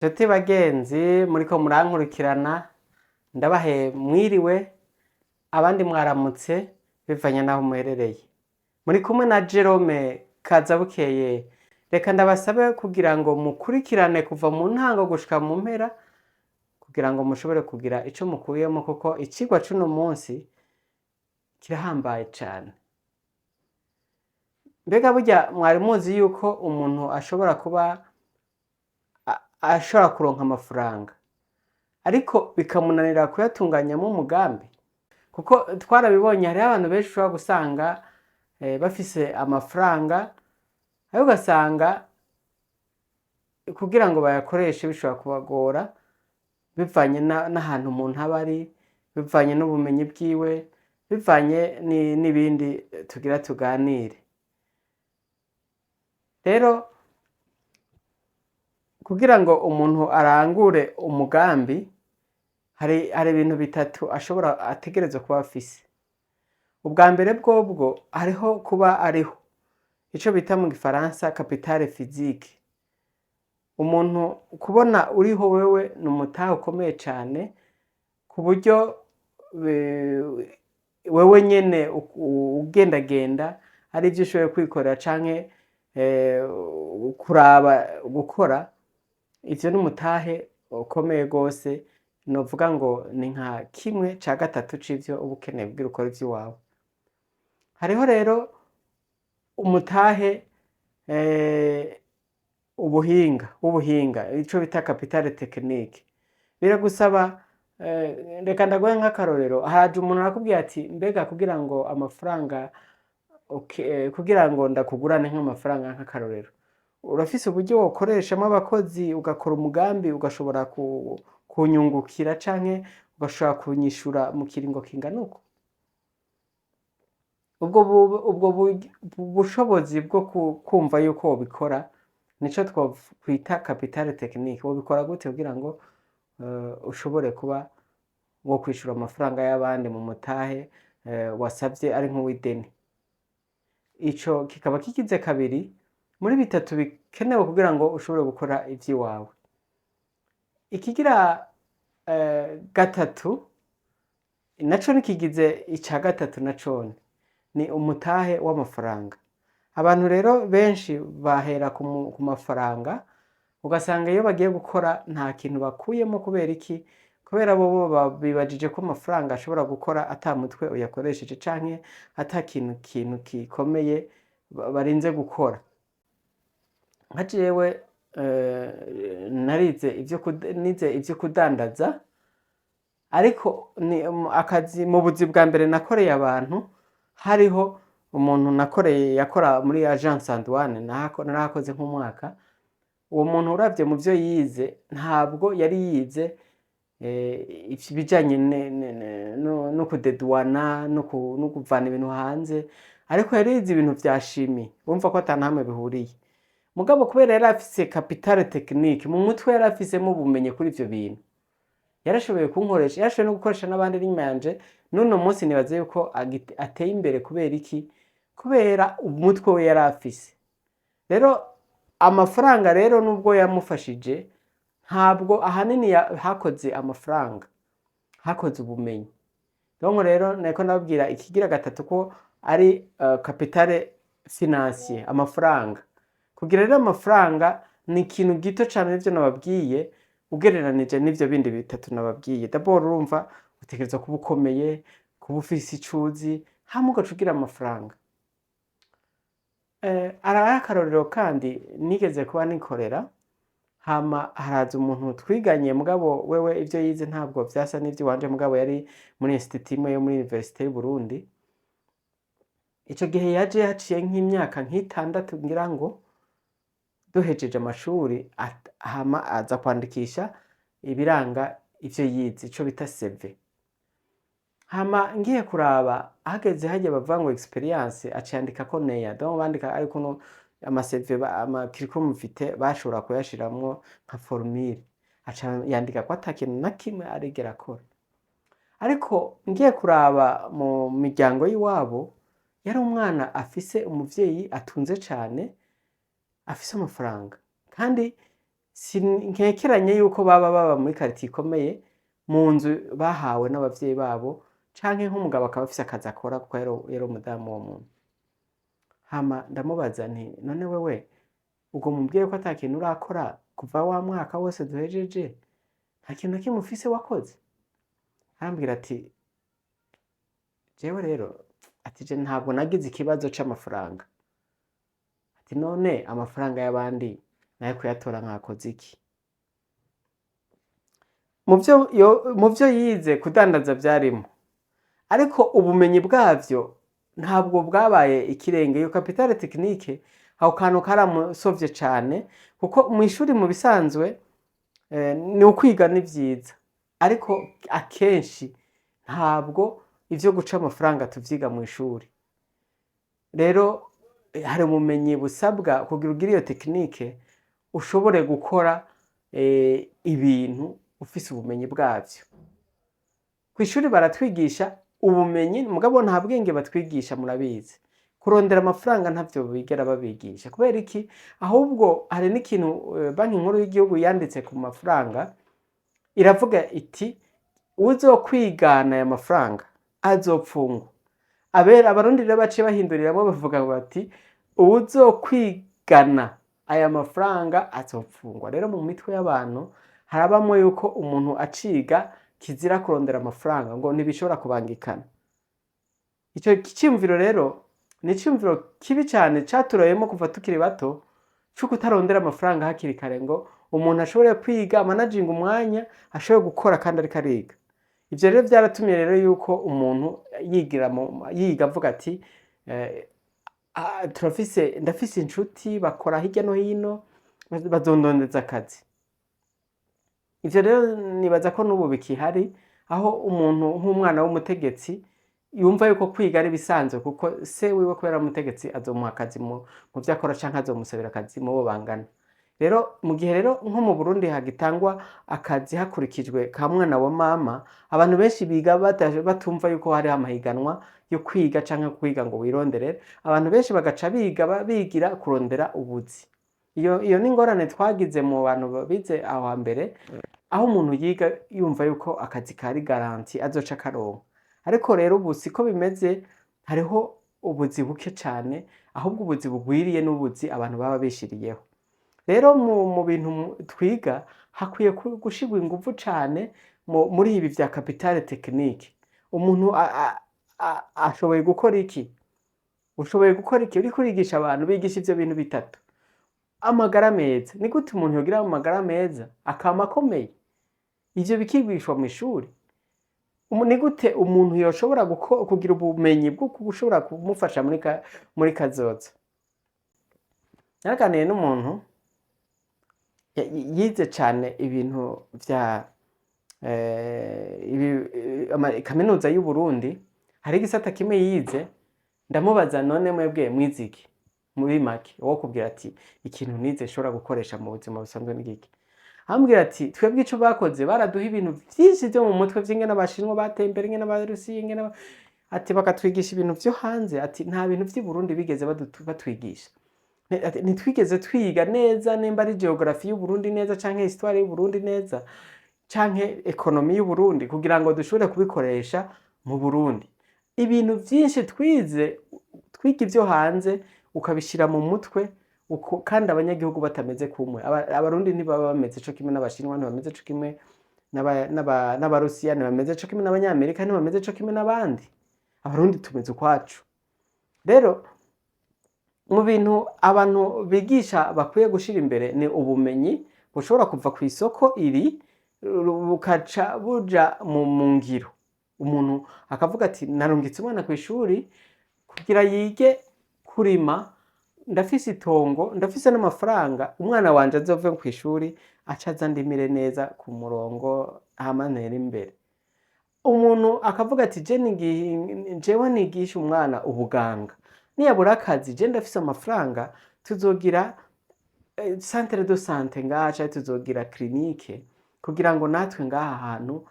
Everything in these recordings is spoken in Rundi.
Nshuti bagenzi muriko murankurikirana, ndabahe mwiriwe, abandi mwaramutse, bivanye n'aho muherereye. Muri kumwe na Jerome Kazabukeye. Reka ndabasabe kugira ngo mukurikirane kuva mu ntango gushika mu mpera, kugira ngo mushobore kugira ico mukuyemo, kuko icigwa c'uno munsi kirahambaye cane. Mbega burya mwari muzi yuko umuntu ashobora kuba ashobora kuronka amafaranga, ariko bikamunanira kuyatunganyamo umugambi? Kuko twarabibonye, hariho abantu benshi ushobora gusanga bafise amafaranga, ariko ugasanga kugira ngo bayakoreshe bishobora kubagora, bivanye n'ahantu umuntu aba ari, bivanye n'ubumenyi bwiwe, bivanye n'ibindi tugira tuganire. Rero kugira ngo umuntu arangure umugambi, hari ibintu bitatu ashobora ategerezwa kuba afise. Ubwa mbere bwobwo, hariho kuba ariho, ico bita mu gifaransa capital physique. Umuntu kubona uriho wewe ni umutahe ukomeye cane, ku buryo wewe nyene ugendagenda, hari ivyo ushoboye kwikorera canke kuraba gukora, ivyo ni umutahe ukomeye gose. Novuga ngo ni nka kimwe ca gatatu c'ivyo uba ukeneye kugira ukore ivy'iwawe. Hariho rero umutahe ubuhinga w'ubuhinga, ico bita capital technique. Biragusaba, reka ndaguhe nk'akarorero: haraje umuntu arakubwira ati: "Mbega kugira ngo amafaranga, kugira ngo ndakugurane nk'amafaranga, nk'akarorero, urafise uburyo wokoreshamwo abakozi, ugakora umugambi, ugashobora kunyungukira canke ugashobora kunyishura mu kiringo kingana uko?" Ubwo bushobozi bwo kumva yuko wobikora, nico twokwita capital technique. Wobikora gute kugira ngo ushobore kuba wo kwishura amafaranga y'abandi mu mutahe wasavye ari nk'uw'ideni? Ico kikaba kigize kabiri muri bitatu bikenewe kugira ngo ushobore gukora ivy'iwawe. Ikigira gatatu naco nikigize ica gatatu, nacone ni umutahe w'amafaranga. Abantu rero benshi bahera ku mafaranga, ugasanga iyo bagiye gukora nta kintu bakuyemo. Kubera iki? Kubera bobo bibajije ko amafaranga ashobora gukora ata mutwe uyakoresheje, canke ata kintu gikomeye barinze gukora. Nka jewe narize ivyo nize ivyo kudandaza, ariko ni akazi mu buzi bwa mbere nakoreye abantu, hariho umuntu nakoreye yakora muri agence en douane. Narahakoze nk'umwaka. Uwo muntu, uravye mu vyo yize, ntabwo yari yize ibijanye no kudedwana no kuvana ibintu hanze, ariko yari yize ibintu vya chimie. Urumva ko ata nahamwe bihuriye. Mugabo kubera yari afise capital technique mu mutwe, yari afisemo ubumenyi kuri ivyo bintu, yarashoboye kunkoresha, yarashoboye no gukoresha n'abandi n'inyuma yanje. N'uno munsi nibaza yuko ateye imbere. Kubera iki? Kubera umutwe we yari afise. Rero amafaranga rero, nubwo yamufashije, ntabwo ahanini hakoze amafaranga, hakoze ubumenyi. Donc rero nariko ndababwira ikigira gatatu ko ari capital financier, amafaranga. Kugira rero amafaranga ni ikintu gito cane nivyo nababwiye, ugereranije n'ivyo bindi bitatu nababwiye. D'abord urumva utegerezwa kuba ukomeye, kuba ufise ico uzi, hama ugaca ugira amafaranga. Ari akarorero kandi nigeze kuba nikorera, hama haraza umuntu twiganye, mugabo wewe ivyo yize ntabwo vyasa n'ivy'iwanje, mugabo yari muri institut imwe yo muri université y'u Burundi. Ico gihe yaje haciye nk'imyaka nk'itandatu ngira ngo duhejeje amashuri, hama aza kwandikisha ibiranga ivyo yize, ico bita CV. Hama ngiye kuraba, hageze harya bavuga ngo expérience, aca yandikako néant. Donc bandika ariko no ama CV, ama curriculum vitae bashobora kuyashiramwo nka formule, aca yandika ko ata kintu na kimwe arigera akora. Ariko ngiye kuraba mu miryango y'iwabo, yari umwana afise umuvyeyi atunze cane, afise amafaranga, kandi Sinkekeranye yuko baba baba muri quartier ikomeye, mu nzu bahawe n'abavyeyi babo, canke nk'umugabo akaba afise akazi akora, kuko yari umudamu w'uwo muntu. Hama ndamubaza nti: "None wewe ubwo mumbwire ko ata kintu urakora kuva wa mwaka wose duhejeje, nta kintu na kimwe ufise wakoze?" Arambwira ati: "Jewe rero," ati, "je ntabwo nagize ikibazo c'amafaranga." Ati: "None amafaranga y'abandi nayo kuyatora nkakoze iki?" Mu vyo yize, kudandaza vyarimwo, ariko ubumenyi bwavyo ntabwo bwabaye ikirenge. Iyo capital technique, ako kantu karamusovye cane, kuko mw'ishuri mu bisanzwe ni ukwiga, ni vyiza, ariko akenshi ntabwo ivyo guca amafaranga tuvyiga mw'ishuri. Rero hari ubumenyi busabwa kugira ugire iyo technique, ushobore gukora ibintu ufise ubumenyi bwavyo. Kw'ishuri baratwigisha ubumenyi, mugabo nta bwenge batwigisha. Murabizi, kurondera amafaranga ntavyo bigera babigisha. Kubera iki? Ahubwo hari n'ikintu Banki Nkuru y'Igihugu yanditse ku mafaranga, iravuga iti: "Uwuzokwigana aya mafaranga azopfungwa." Abera Abarundi rero baciye bahinduriramwo, bavuga bati: "Uwuzokwigana aya mafaranga azopfungwa." Rero mu mitwe y'abantu harabamwo yuko umuntu aciga kizira kurondera amafaranga, ngo ntibishobora kubangikana. Ico ciyumviro rero ni iciyumviro kibi cane caturoyemwo kuva tukiri bato, co kutarondera amafaranga hakiri kare, ngo umuntu ashobore kwiga amanaginga umwanya, ashobore gukora kandi ariko ariga. Ivyo rero vyaratumye rero yuko umuntu yigira yiga avuga ati: "Turafise, ndafise inshuti bakora hirya no hino, bazondondeza akazi." Ivyo rero nibaza ko n'ubu bikihari, aho umuntu nk'umwana w'umutegetsi yumva yuko kwiga ari ibisanzwe, kuko se wiwe kubera ari umutegetsi azomuha akazi mu vyo akora, canke azomusabira akazi mu bo bangana. Rero mu gihe rero nko mu Burundi hagitangwa akazi hakurikijwe ka mwana wa mama, abantu benshi biga batumva yuko hariho amahiganwa yo kwiga canke kwiga ngo wironderere. Abantu benshi bagaca biga bigira kurondera ubuzi. Iyo ni ingorane twagize mu bantu bize aho hambere, aho umuntu yiga yumva yuko akazi kari garanti, azoca akaronka. Ariko rero ubu siko bimeze, hariho ubuzi buke cane, ahubwo ubuzi bugwiriye n'ubuzi abantu baba bishiriyeho. Rero mu bintu twiga hakwiye gushirwa inguvu cane muri ibi vya capital technique. Umuntu ashoboye gukora iki? Ushoboye gukora iki? Uriko urigisha abantu, bigisha ivyo bintu bitatu. Amagara meza. Ni gute umuntu yogira amagara meza akama akomeye? Ivyo bikigishwa mw'ishuri. Ni gute umuntu yoshobora kugira ubumenyi bwo gushobora kumufasha muri kazoza? Naraganiye n'umuntu yize cane ibintu vya kaminuza y'Uburundi, hari igisata kimwe yize. Ndamubaza: "None mwebwe mwize iki?" Muri make wo kubwira ati: "Ikintu nize nshobora gukoresha mu buzima busanzwe ni giki?" Ambwira ati: "Twebwe ico bakoze, baraduha ibintu vyinshi vyo mu mutwe vy'ingene Abashinwa bateye imbere, ingene Abarusiya, ingene ati bakatwigisha ibintu vyo hanze." Ati: "Nta bintu vy'i Burundi bigeze batwigisha." Ati: "Ntitwigeze twiga neza nimba ari géographie y'Uburundi neza, canke histoire y'Uburundi neza, canke économie y'Uburundi, kugira ngo dushobore kubikoresha mu Burundi. Ibintu vyinshi twize, twiga ivyo hanze, ukabishira mu mutwe uko, kandi abanyagihugu batameze kumwe. Abarundi ntibaba bameze co kimwe n'Abashinwa, ntibameze co kimwe n'Abarusiya, ntibameze co kimwe n'Abanyamerika, ntibameze co kimwe n'abandi. Abarundi tumeze ukwacu." Rero mu bintu abantu bigisha bakwiye gushira imbere ni ubumenyi bushobora kuva ku isoko iri bukaca buja mu ngiro. Umuntu akavuga ati: "Narungitse umwana kw'ishuri kugira yige kurima, ndafise itongo, ndafise n'amafaranga, umwana wanje azove kw'ishuri aca aza ndimire neza ku murongo, hama ntere imbere." Umuntu akavuga ati: "Je jewe nigisha umwana ubuganga, niyabura akazi je ndafise amafaranga, tuzogira centre de santé ngaha, canke tuzogira clinique, kugira ngo natwe ngaha hantu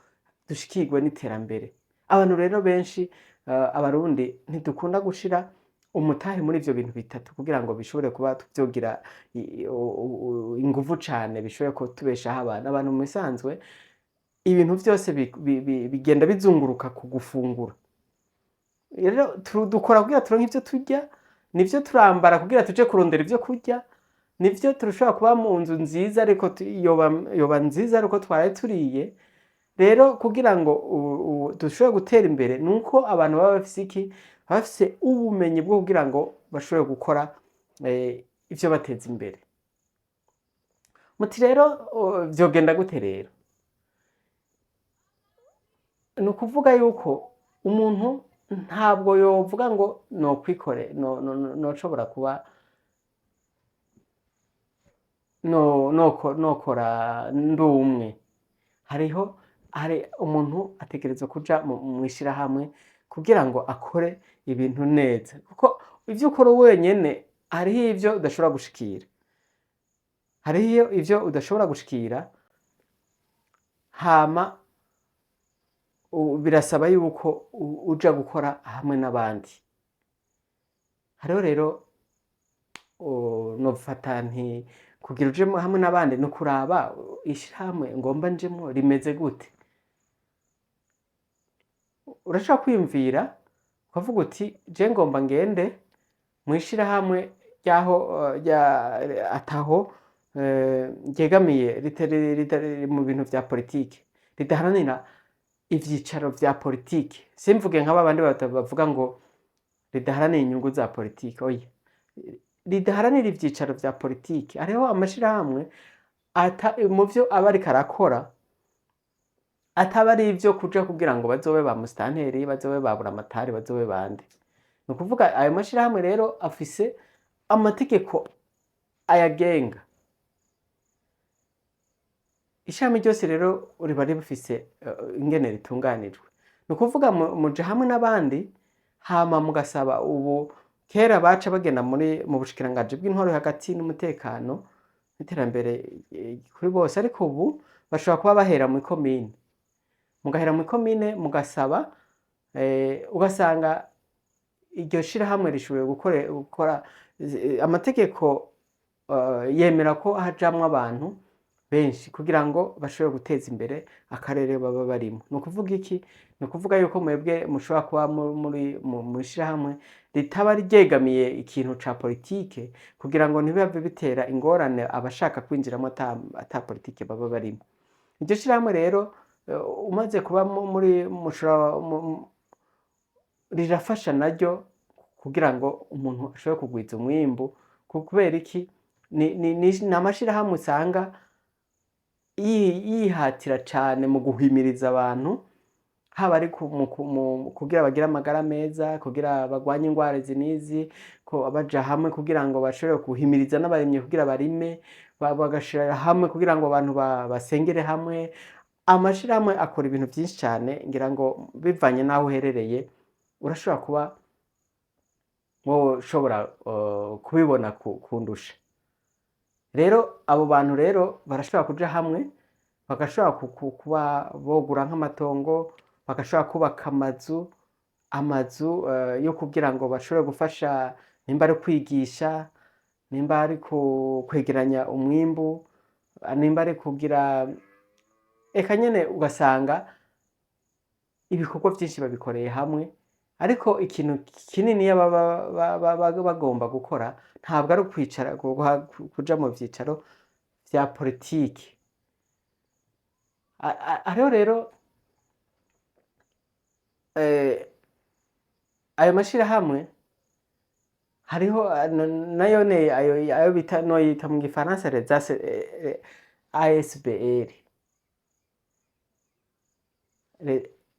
dushikirwe n'iterambere." Abantu rero benshi, Abarundi ntidukunda gushira Umutahe muri ivyo bintu bitatu kugira ngo bishobore kuba vyogira inguvu cane, bishobore kutubeshaho abantu. Abantu mu bisanzwe ibintu vyose bigenda bizunguruka ku gufungura. Rero dukora kugira turonke ivyo turya, nivyo turambara kugira tuje kurondera ivyo kurya, nivyo turashobora kuba mu nzu nziza, ariko yoba nziza ariko twaraye turiye. Rero kugira ngo dushobore gutera imbere, nuko abantu baba bafise iki? Baba bafise ubumenyi bwo kugira ngo bashobore gukora ivyo bateza imbere. Muti rero vyogenda gute rero? Ni ukuvuga yuko umuntu ntabwo yovuga ngo nokwikore, noshobora kuba nokora ndi umwe. Hariho hari umuntu ategerezwa kuja mw'ishirahamwe kugira ngo akore ibintu neza, kuko ivyo ukora wenyene hariho ivyo udashobora gushikira, hariho ivyo udashobora gushikira. Hama birasaba yuko uja gukora hamwe n'abandi. Hariho rero nofata nti kugira uje hamwe n'abandi ni ukuraba ishirahamwe ngomba njemwo rimeze gute. Urashobora kwiyumvira ukavuga uti: "Je ngomba ngende mw'ishirahamwe ryaho rya ataho ryegamiye, ritari mu bintu vya politike, ridaharanira ivyicaro vya politike." Simvuge nka babandi bavuga ngo ridaharanira inyungu za politike, oya, ridaharanira ivyicaro vya politike. Hariho amashirahamwe ata mu vyo aba ariko arakora ataba ari ivyo kuja kugira ngo bazobe ba musitanteri, bazobe ba buramatari, bazobe bande. Ni ukuvuga ayo mashirahamwe rero afise amategeko ayagenga. Ishami ryose rero riba rifise ingene ritunganijwe. Ni ukuvuga muja hamwe n'abandi, hama mugasaba. Ubu kera baca bagenda muri mu bushikiranganji bw'intwaro hagati n'umutekano n'iterambere kuri bose, ariko ubu bashobora kuba bahera mw'ikomine. Mugahera mw'ikomine mugasaba, ugasanga iryo shirahamwe rishoboye gukora amategeko yemera ko hajamwo abantu benshi kugira ngo bashobore guteza imbere akarere baba barimwo. Ni ukuvuga iki? Ni ukuvuga yuko mwebwe mushobora kuba muri mw'ishirahamwe ritaba ryegamiye ikintu ca politike, kugira ngo ntibihave bitera ingorane abashaka kwinjiramwo ata politike baba barimwo. Iryo shirahamwe rero umaze kuba muri mushobora, rirafasha naryo kugira ngo umuntu ashobore kugwiza umwimbu. Kubera iki? Ni amashirahamwe usanga yihatira cane mu guhimiriza abantu, haba ari kugira bagire amagara meza, kugira bagwanye ingwara izi n'izi, ko baja hamwe kugira ngo bashobore guhimiriza n'abarimyi kugira barime, bagashira hamwe kugira ngo abantu basengere hamwe. Amashirahamwe akora ibintu vyinshi cane. Ngira ngo bivanye n'aho uherereye urashobora kuba woshobora kubibona kundusha. Rero abo bantu rero barashobora kuja hamwe, bagashobora kuba bogura nk'amatongo, bagashobora kubaka amazu yo kugira ngo bashobore gufasha, nimba ari kwigisha, nimba ari kwegeranya umwimbu, nimba ari kugira eka nyene, ugasanga ibikorwa vyinshi babikoreye hamwe. Ariko ikintu kininiya baba bagomba gukora ntabwo ari ukwicara kuja mu vyicaro vya politiki. Hariho rero ayo mashirahamwe, hariho nayone ayo bita, noyita mu gifaransa les ASBL,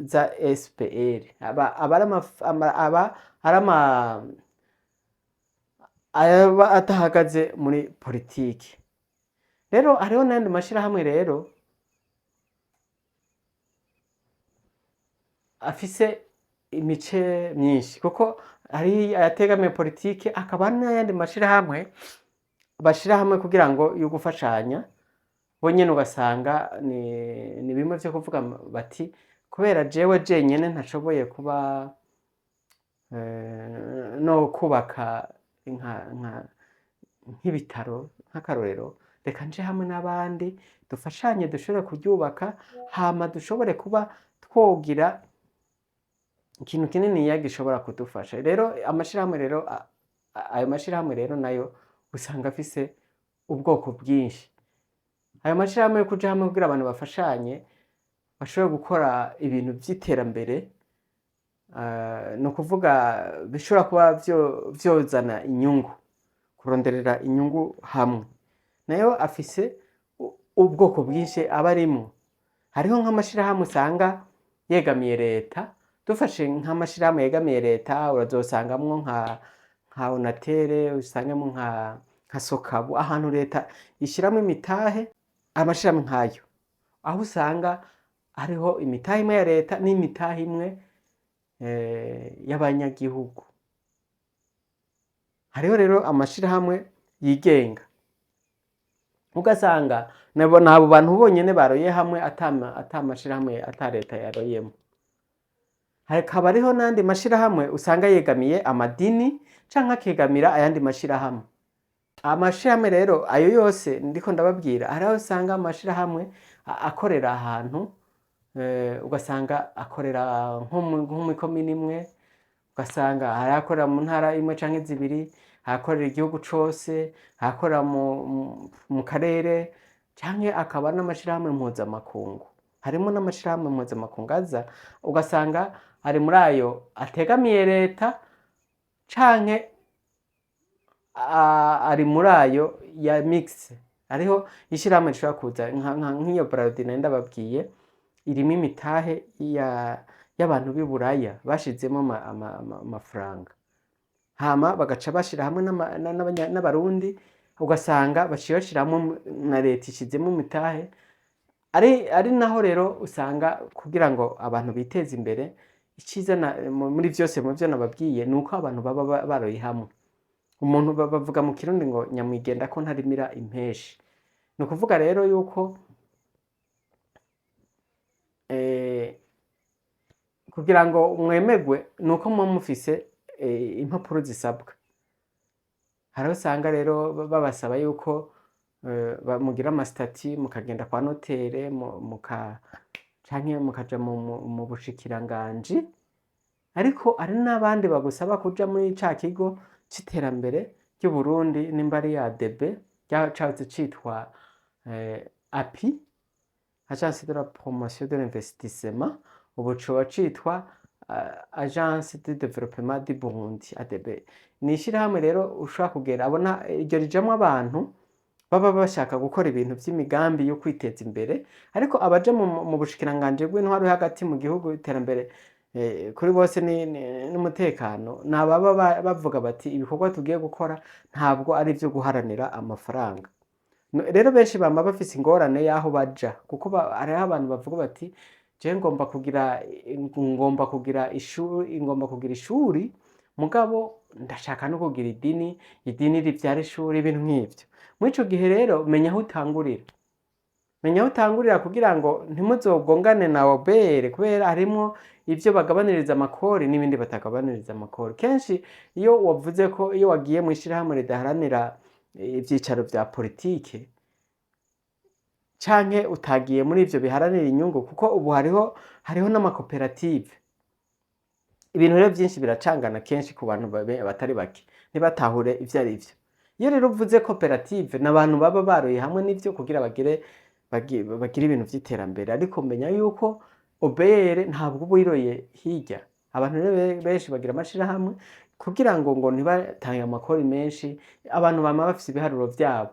za SPL, aba ari aba ari ama aba adahagaze muri politiki. Rero hariho n'ayandi mashirahamwe rero afise imice myinshi, kuko hari ayategamiye politike, hakaba n'ayandi mashirahamwe bashira hamwe kugira ngo yo gufashanya bo nyene. Ugasanga ni bimwe vyo kuvuga bati: "Kubera jewe jenyene ntashoboye kuba no kubaka nk'ibitaro nk'akarorero, reka nje hamwe n'abandi dufashanye dushobore kuryubaka, hama dushobore kuba twogira ikintu kininiya gishobora kudufasha. Rero amashirahamwe rero ayo mashirahamwe rero nayo usanga afise ubwoko bwinshi. Ayo mashirahamwe yo kuja hamwe kugira abantu bafashanye bashobore gukora ibintu vy'iterambere, ni ukuvuga bishobora kuba vyozana inyungu, kuronderera inyungu hamwe, nayo afise ubwoko bwinshi aba arimwo. Hariho nk'amashirahamwe usanga yegamiye leta. Dufashe nk'amashirahamwe yegamiye leta, urazosangamwo nka Onatere, usangemwo nka Sokabu, ahantu leta ishiramwo imitahe. Amashirahamwe nkayo aho usanga hariho imitahe imwe ya leta n'imitahe imwe y'abanyagihugu. Hariho rero amashirahamwe yigenga, ugasanga nabo nabo bantu bonyene baroye hamwe, ata mashirahamwe, ata leta yaroyemo. Hakaba hariho n'andi mashirahamwe usanga yegamiye amadini canke akegamira ayandi mashirahamwe. Amashirahamwe rero ayo yose ndiko ndababwira, hariho usanga amashirahamwe akorera ahantu, ugasanga akorera nko mw'ikomine imwe, ugasanga hari akorera mu ntara imwe canke zibiri, ahakorera igihugu cose, ahakorera mu karere, canke akaba n'amashirahamwe mpuzamakungu. Harimo n'amashirahamwe mpuzamakungu aza ugasanga ari muri ayo ategamiye leta canke ari muri ayo ya mixte. Hariho ishirahamwe rishobora kuza nk'iyo Brarudi nari ndababwiye, irimwo imitahe y'abantu b'i Buraya bashizemo amafaranga, hama bagaca bashira hamwe n'Abarundi, ugasanga baciye bashiramwo na leta ishizemo imitahe. Ari naho rero usanga kugira ngo abantu biteze imbere, iciza muri vyose mu vyo nababwiye ni uko abantu baba baroye hamwe. Umuntu bavuga mu Kirundi ngo nyamwigenda ko ntarimira impeshi. Ni ukuvuga rero yuko kugira ngo mwemegwe ni uko muba mufise impapuro zisabwa. Hariho usanga rero babasaba yuko mugira ama statuts, mukagenda kwa notaire, canke mukaja mu bushikiranganji. Ariko hari n'abandi bagusaba kuja muri ca kigo c'iterambere ry'Uburundi, nimba ari ADB, cahoze citwa API, Agence de la promotion de l'investissement, ubu coba citwa Agence de développement du Burundi, ADB. Ni ishirahamwe rero ushobora kugera abona iryo rijamwo abantu baba bashaka gukora ibintu vy'imigambi yo kwiteza imbere. Ariko abaja mu bushikiranganji bw'intwaro yo hagati mu gihugu, iterambere kuri bose n'umutekano, ni ababa bavuga bati ibikorwa tugiye gukora ntabwo ari ivyo guharanira amafaranga. Rero benshi bama bafise ingorane y'aho baja, kuko hariho abantu bavuga bati jewe ngomba kugira ishuri, ngomba kugira ishuri, mugabo ndashaka no kugira idini, idini rivyara ishuri, ibintu nk'ivyo. Muri ico gihe rero menya aho utangurira, menya aho utangurira kugira ngo ntimuzogongane na OBR, kubera harimwo ivyo bagabaniriza amakori n'ibindi batagabaniriza amakori. Kenshi iyo wavuze ko iyo wagiye mw'ishirahamwe ridaharanira ivyicaro vya politike, canke utagiye muri ivyo biharanira inyungu, kuko ubu hariho n'amakoperative. Ibintu rero vyinshi biracangana kenshi ku bantu batari bake, ntibatahure ivyo ari vyo. Iyo rero uvuze koperative, ni abantu baba baroye hamwe n'ivyo kugira bagire ibintu vy'iterambere. Ariko menya yuko OBR ntabwo uba uyiroye hirya. Abantu rero benshi bagira amashirahamwe kugira ngo ntibatange amakori menshi. Abantu bama bafise ibiharuro vyabo.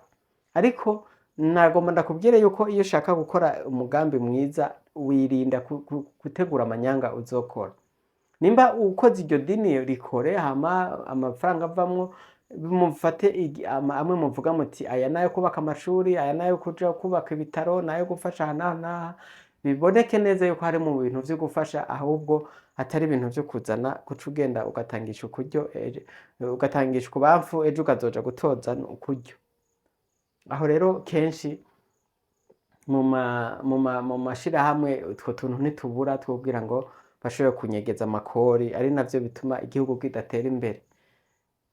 Ariko nagomba ndakubwire yuko iyo ushaka gukora umugambi mwiza, wirinda gutegura amanyanga uzokora. Nimba ukoze iryo dini, rikore, hama amafaranga avamwo mufate amwe muvuga muti aya nayo kubaka amashuri, aya nayo kuja kubaka ibitaro, nayo gufasha aha n'aha n'aha, biboneke neza yuko hari mu bintu vyo gufasha, ahubwo atari ibintu vyo kuzana guca ugenda ugatangisha ukuryo, ugatangisha ukubamfu, ejo ukazoja gutoza ukuryo. Aho rero kenshi mu mashirahamwe utwo tuntu ntitubura twobwira ngo bashobore kunyegeza amakori, ari navyo bituma igihugu kidatera imbere.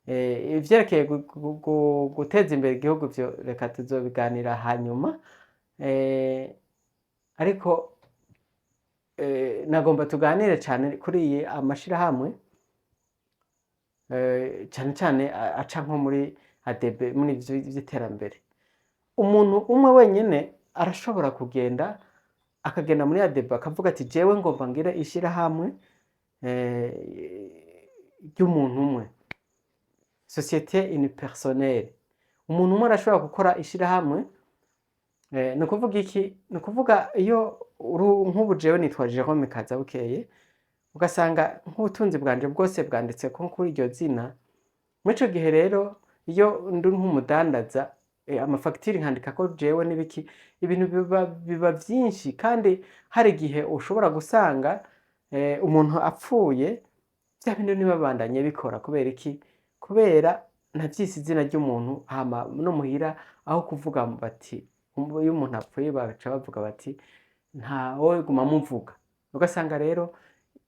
Ivyerekeye guteza imbere igihugu, vyo reka tuzobiganira hanyuma. Ariko nagomba tuganire cane kuri iyi amashirahamwe, cane cane aca nko muri ADB, muri ivyo vy'iterambere. Umuntu umwe wenyene arashobora kugenda, akagenda muri ADB, akavuga ati: "Jewe ngomba ngire ishirahamwe ry'umuntu umwe", société unipersonnelle. Umuntu umwe arashobora gukora ishirahamwe. Ni ukuvuga iki? Ni ukuvuga iyo nk'ubu jewe nitwa Jerome Kazabukeye, ugasanga nk'ubutunzi bwanje bwose bwanditse ko kuri iryo zina. Muri ico gihe rero, iyo ndi nk'umudandaza, amafagitire nkandika ko jewe n'ibiki, ibintu biba vyinshi. Kandi hari igihe ushobora gusanga umuntu apfuye, vya bindi ntibabandanye bikora. Kubera iki? Kubera navyise izina ry'umuntu. Hama no muhira aho kuvuga bati, iyo umuntu apfuye baca bavuga bati: "Ntawe guma muvuga." Ugasanga rero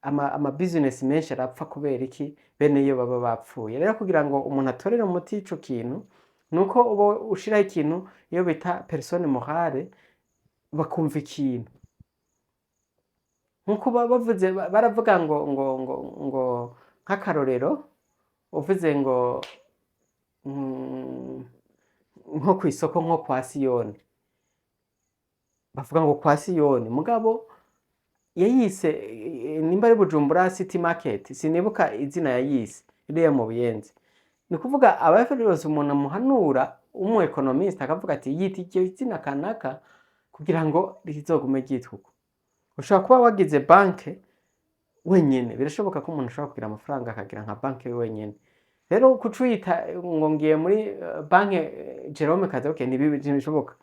ama business menshi arapfa. Kubera iki? Bene iyo baba bapfuye. Rero kugira ngo umuntu atorere umuti ico kintu, nuko uba ushiraho ikintu iyo bita personne morale, bakumva ikintu nkuko bavuze, baravuga ngo nk'akarorero, uvuze ngo nko kw'isoko, nko kwa Siyoni, bavuga ngo kwa Siyoni, mugabo yayise nimba ari Bujumbura City Market, sinibuka izina yayise, iriya mu Buyenzi. Ni ukuvuga aba yaronse umuntu amuhanura, umu économiste, akavuga ati: "Yita iryo zina kanaka kugira ngo rizogume ryitwa uko." Ushobora kuba wagize banke wenyene. Birashoboka ko umuntu ashobora kugira amafaranga akagira nka banke wenyene. Rero kuca uyita ngo ngiye muri banke Jerome Kazabukeye, ntibishoboka.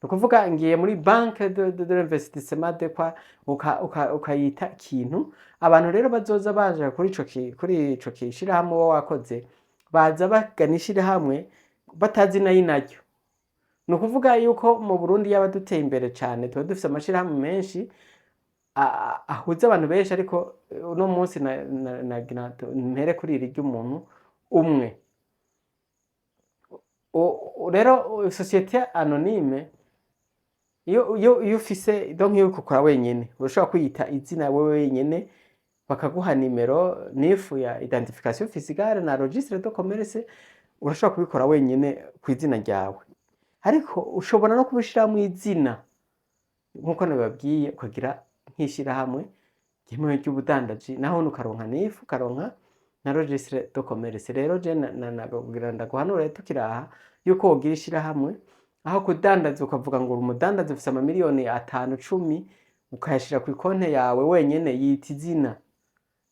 Ni ukuvuga ngiye muri banque de l'investissement de quoi, ukayita ikintu. Abantu rero bazoza baje kuri ico kishirahamwe uba wakoze, baza bagana ishirahamwe batazi nayo naryo. Ni ukuvuga yuko mu Burundi yaba duteye imbere cane, tuba dufise amashirahamwe menshi ahuza abantu benshi. Ariko uno munsi nagira mpere kuri iri ry'umuntu umwe. Rero société anonyme, iyo ufise, donc iyo uriko ukora wenyene, urashobora kwiyita izina wewe wenyene, bakaguha nimero NIF ya identification fiscale na registre de commerce. Urashobora kubikora wenyene kw'izina ryawe, ariko ushobora no kubishiramwo izina nkuko nabibabwiye, ukagira nk'ishirahamwe ryemewe ry'ubudandaji, naho ukaronka NIF, ukaronka na registre de commerce. Rero je nagira ndaguhanure tukiri aha yuko wogira ishirahamwe aho kudandaza, ukavuga ngo uri umudandaza ufise amamiliyoni 5, 10, ukayashira kw'ikonte yawe wenyene. Yita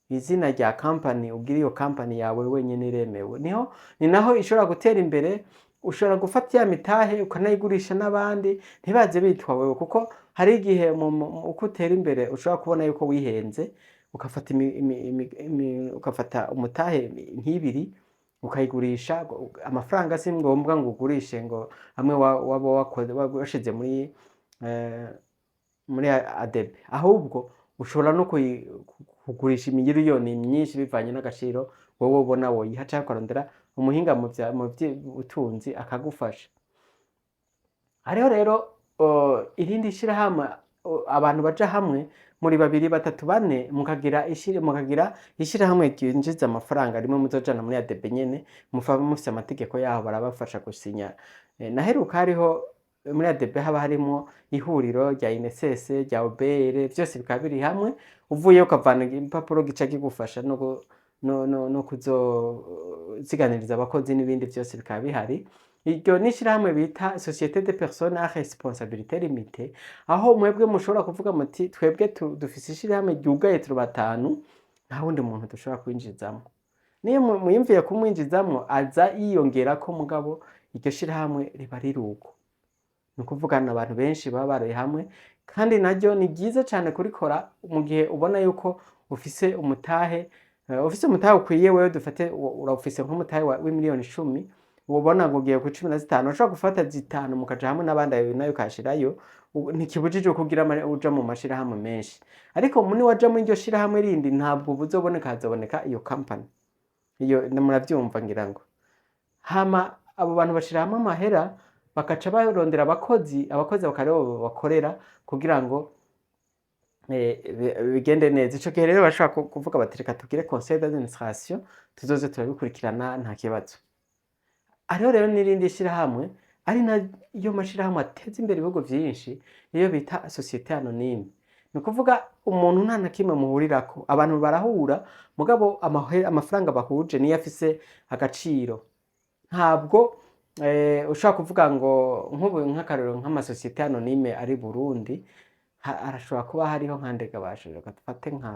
izina rya company, ugira iyo company yawe wenyene, iremewe. Niho ni naho ishobora gutera imbere. Ushobora gufata ya mitahe ukanayigurisha n'abandi, ntibaze bitwa wewe, kuko hari igihe uko utera imbere ushobora kubona yuko wihenze, ukafata ugafata umutahe nk'ibiri ukayigurisha amafaranga. Si ngombwa ngo ugurishe ngo amwe waba wakoze washize muri ADB, ahubwo ushobora no kugurisha imiliyoni myinshi bivanye n'agaciro wowe ubona woyiha, canke ukarondera umuhinga mu vy'ubutunzi akagufasha. Hariho rero irindi shirahamwe, abantu baja hamwe muri babiri, batatu, bane, mukagira ishirahamwe ryinjiza amafaranga rimwe muzojana muri ADB nyene, mufa mufise amategeko yaho, barabafasha gusinya. Naheruka hariho muri ADB haba harimwo ihuriro rya INSS, rya OBR, vyose bikaba biri hamwe. Uvuyeyo ukavana igipapuro gica kigufasha no kuzoziganiriza abakozi n'ibindi vyose bikaba bihari. Iryo ni ishirahamwe bita société de personnes à responsabilité limitée, aho mwebwe mushobora kuvuga muti: "Twebwe dufise ishirahamwe ryugaye, turi batanu, nta wundi muntu dushobora kwinjizamwo." Niyo mwiyumviye kumwinjizamwo, aza yiyongerako, mugabo iryo shirahamwe riba riri uko. Ni ukuvuga abantu benshi baba baraye hamwe. Kandi naryo ni ryiza cane kurikora mu gihe ubona yuko ufise umutahe, ufise umutahe ukwiye. Wewe dufate urawufise nk'umutahe w'imiliyoni 10. Ubona ngo ugiye ku 15, ushobora gufata zitanu mukaja hamwe n'abandi, ayo nayo ukayashirayo. Ntikibujijwe kugira uja mu mashirahamwe menshi, ariko muni waja muri iryo shirahamwe rindi ntabwo buzoboneka, hazoboneka iyo company iyo. Muravyumva ngira ngo. Hama abo bantu bashira hamwe amahera, bakaca barondera abakozi, abakozi bakaba aribo bakorera kugira ngo bigende neza. Ico gihe rero bashobora kuvuga bati: "Reka tugire conseil d'administration, tuzoze turabikurikirana, nta kibazo." Hariho rero n'irindi shirahamwe, ari nayo mashirahamwe ateza imbere ibihugu vyinshi, niyo bita société anonyme. Ni ukuvuga umuntu nta na kimwe muhurirako, abantu barahura, mugabo amafaranga bahuje niyo afise agaciro. Ntabwo ushobora kuvuga ngo nk'ubu, nk'akarorero, nk'amasosiyete anonyme ari Burundi, harashobora kuba hariho nka ndegabasha, reka dufate nka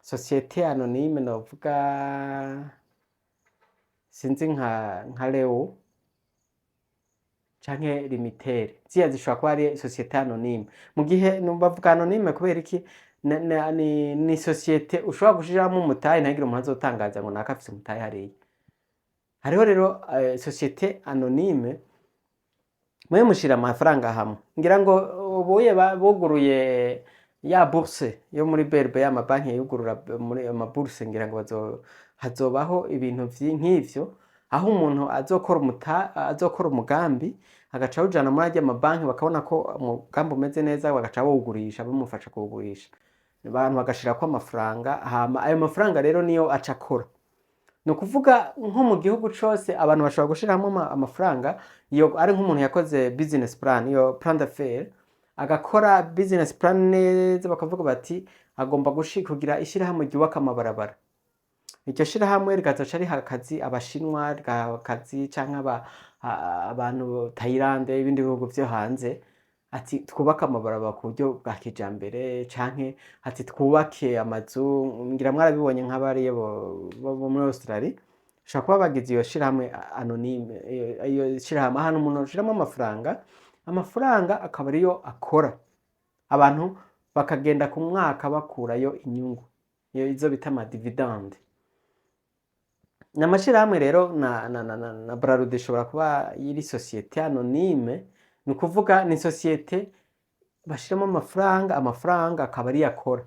société anonyme novuga, sinzi, nka Leo canke Limitere, ziriya zishobora kuba ari société anonyme. Mu gihe bavuga anonyme kubera iki? Ni société ushobora gushiramwo umutahe, ntihagire umuntu azotangaza ngo naka afise umutahe hariya. Hariho rero société anonyme, mwe mushira amafaranga hamwe. Ngira ngo ubuye buguruye ya bourse yo muri BRB, ya mabanki yugurura muri ama bourse, ngira ngo hazobaho ibintu nk'ivyo, aho umuntu azokora umugambi, agaca awujana muri arya mabanki, bakabona ko umugambi umeze neza, bagaca bawugurisha, bamufasha kuwugurisha, abantu bagashirako amafaranga. Hama ayo mafaranga rero niyo aca akora. Ni ukuvuga nko mu gihugu cose abantu bashobora gushiramwo amafaranga. Iyo ari nk'umuntu yakoze business plan, iyo plan d'affaires, agakora business plan neza, bakavuga bati agomba kugira ishirahamwe ryubaka amabarabara, iryo shirahamwe rikazoca riha akazi Abashinwa, rigaha akazi canke abantu Tayilande, ibindi bihugu vyo hanze, ati twubake amabarabara ku buryo bwa kijambere, canke ati twubake amazu. Ngira mwarabibonye nk'abariya bo muri Australia, bashobora kuba bagize iyo shirahamwe anonyme, iyo shirahamwe ahantu umuntu ashiramwo amafaranga, amafaranga akaba ariyo akora, abantu bakagenda ku mwaka bakurayo inyungu, iyo izo bita ama dividende. Ni amashirahamwe rero na Brarudi ishobora kuba iri société anonyme. Ni ukuvuga ni société bashiramo amafaranga, amafaranga akaba ariyo akora.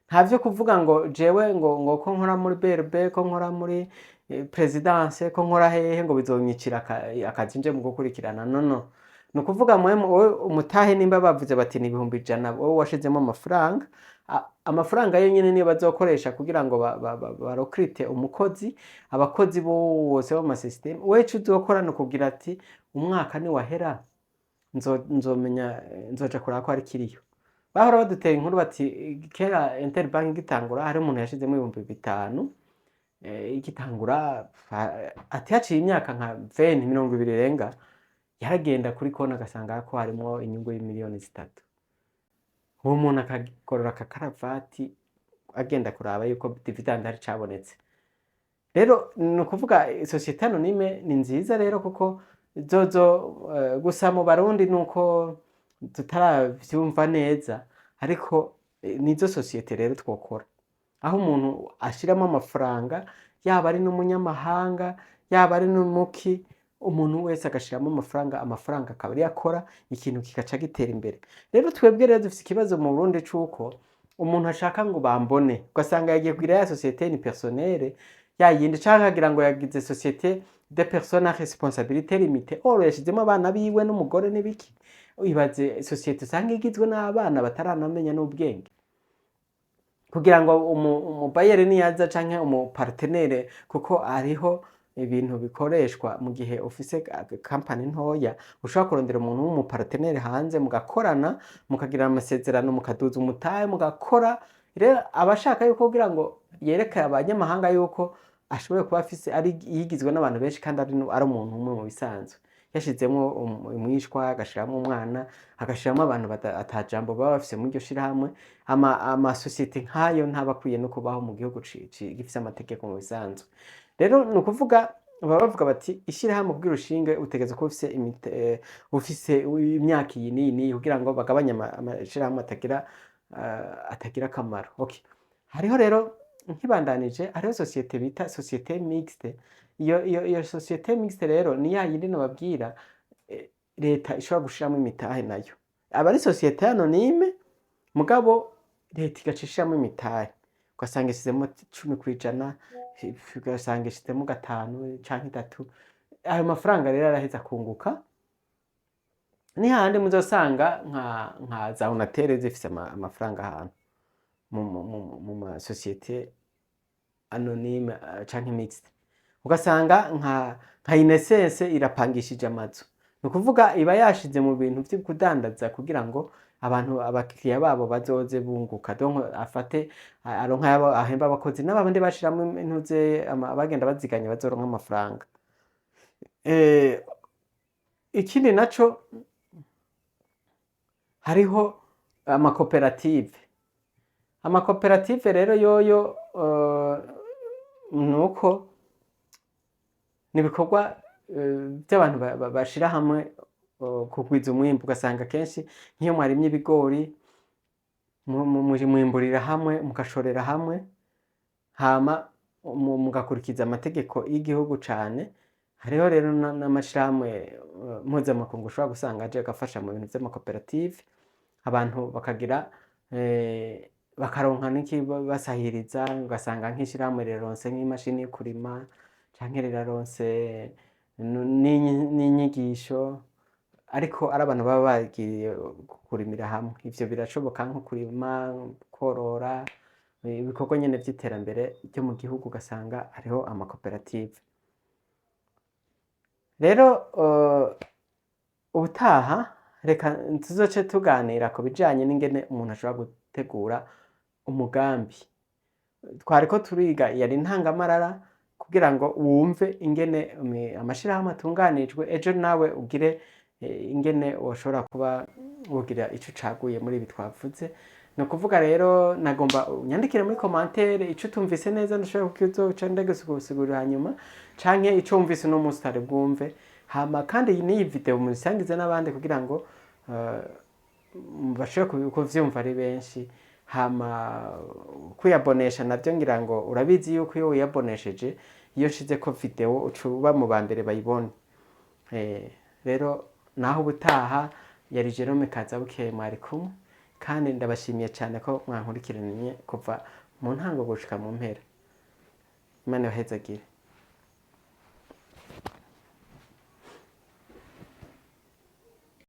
Nta vyo kuvuga ngo jewe ngo ko nkora muri BRB, ko nkora muri présidence, ko nkora hehe, ngo bizonyicira akazi nje mu gukurikirana. No, ni ukuvuga mwe wowe umutahe, nimba bavuze bati ni 100,000, wowe washizemo amafaranga, amafaranga yo nyene niyo bazokoresha kugira ngo barecrute umukozi, abakozi bose bo mu masysiteme. Wewe ico uzokora ni ukugira ati umwaka niwahera nzomenya, nzoja kuraba ko hari ikiriyo. Bahora badutera inkuru bati kera Interbank igitangura, hari umuntu yashizemo 5000 igitangura, ati haciye imyaka nka 20, 20 irenga, yaragenda kuri konti agasanga ko harimwo inyungu y'imiliyoni 3. Uwo muntu akagorora akakaravati agenda kuraba yuko dividende hari cabonetse. Rero ni ukuvuga société anonyme ni nziza rero, kuko zozo gusa mu Barundi nuko tutaravyumva neza, ariko nizo société rero twokora, aho umuntu ashiramo amafaranga, yaba ari n'umunyamahanga, yaba ari n'umuki, umuntu wese agashiramo amafaranga, amafaranga akaba ariyo akora, ikintu kigaca gitera imbere. Rero twebwe rero dufise ikibazo mu Burundi c'uko umuntu ashaka ngo bambone, ugasanga yagiye kugira ya société unipersonnelle ya yindi, canke akagira ngo yagize société de personnes à responsabilité limitée, or yashizemo abana biwe n'umugore n'ibiki. Ibaze société usanga igizwe n'abana bataranamenya n'ubwenge, kugira ngo umubailleur niyaza canke umupartenaire, kuko hariho ibintu bikoreshwa mu gihe ufise company ntoya, ushobora kurondera umuntu w'umupartenaire hanze, mugakorana, mukagirana amasezerano, mukaduza umutahe, mugakora. Rero abashaka yuko kugira ngo yereke abanyamahanga yuko ashoboye kuba afise ari yigizwe n'abantu benshi, kandi ari umuntu umwe mu bisanzwe, yashizemwo umwishwa, agashiramwo umwana, agashiramwo abantu ata jambo baba bafise muri iryo shirahamwe. Amasosiyete nk'ayo ntaba akwiye no kubaho mu gihugu gifise amategeko mu bisanzwe. Rero ni ukuvuga baba bavuga bati ishirahamwe kugira ushinge utegerezwa kuba ufise ufise imyaka iyi n'iyi n'iyi, kugira ngo bagabanye amashirahamwe atagira akamaro. Okay. Hariho rero, nkibandanije, hariho société bita société mixte. Iyo société mixte rero ni ya yindi nababwira, leta ishobora gushiramwo imitahe. Nayo aba ari société anonyme, mugabo leta igaca ishiramwo imitahe, ugasanga ishizemwo 10%, ugasanga ishizemwo 5 canke 3. Ayo mafaranga rero araheza akunguka. Ni hahandi muzosanga nka za ONATEL zifise amafaranga ahantu mu ma société anonyme canke mixte, ugasanga nka INSS irapangishije amazu. Ni ukuvuga iba yashize mu bintu vyo kudandaza kugira ngo abantu, abakiriya babo, bazoze bunguka. Donc afate aronke ayabo ahemba abakozi, n'abandi bashiramwo intuze bagenda baziganya bazoronka amafaranga. Ikindi naco, hariho amakoperative. Amakoperative rero yoyo nuko ni ibikorwa vy'abantu bashira hamwe kugwiza umwimbu. Ugasanga kenshi nk'iyo mwarimye ibigori, mwimburira hamwe, mugashorera hamwe, hama mugakurikiza amategeko y'igihugu cane. Hariho rero n'amashirahamwe mpuzamakungu ushobora gusanga aje agafasha mu bintu vy'amakoperative, abantu bakagira bakaronka n'ikibasahiriza. Ugasanga nk'ishirahamwe riraronse nk'imashini yo kurima, canke riraronse n'inyigisho, ariko ari abantu baba bagiye kurimira hamwe. Ivyo birashoboka, nko kurima, korora, ibikorwa nyene vy'iterambere ryo mu gihugu, ugasanga hariho amakoperative. Rero ubutaha reka tuzoce tuganira ku bijanye n'ingene umuntu ashobora gutegura umugambi. Twariko turiga, yari intangamarara kugira ngo wumve ingene amashirahamwe atunganijwe, ejo nawe ugire ingene woshobora kuba wogira ico ucaguye muri ibi twavuze. Ni ukuvuga rero, nagomba unyandikire muri commentaire ico utumvise neza, ndashobora kukizoca ndagusigusigurira hanyuma, canke ico wumvise uno munsi utari bwumve. Hama kandi n'iyi video muyisangize n'abandi kugira ngo bashobore kuvyumva ari benshi. Hama kwiyabonesha navyo, ngira ngo urabizi yuko iyo wiyabonesheje, iyo nshizeko video uca uba mu ba mbere bayibona. Rero naho ubutaha, yari Jerome Kazabukeye mwari kumwe, kandi ndabashimiye cyane ko mwankurikiranye kuva mu ntango gushika mu mpera. Imana ibahezagire.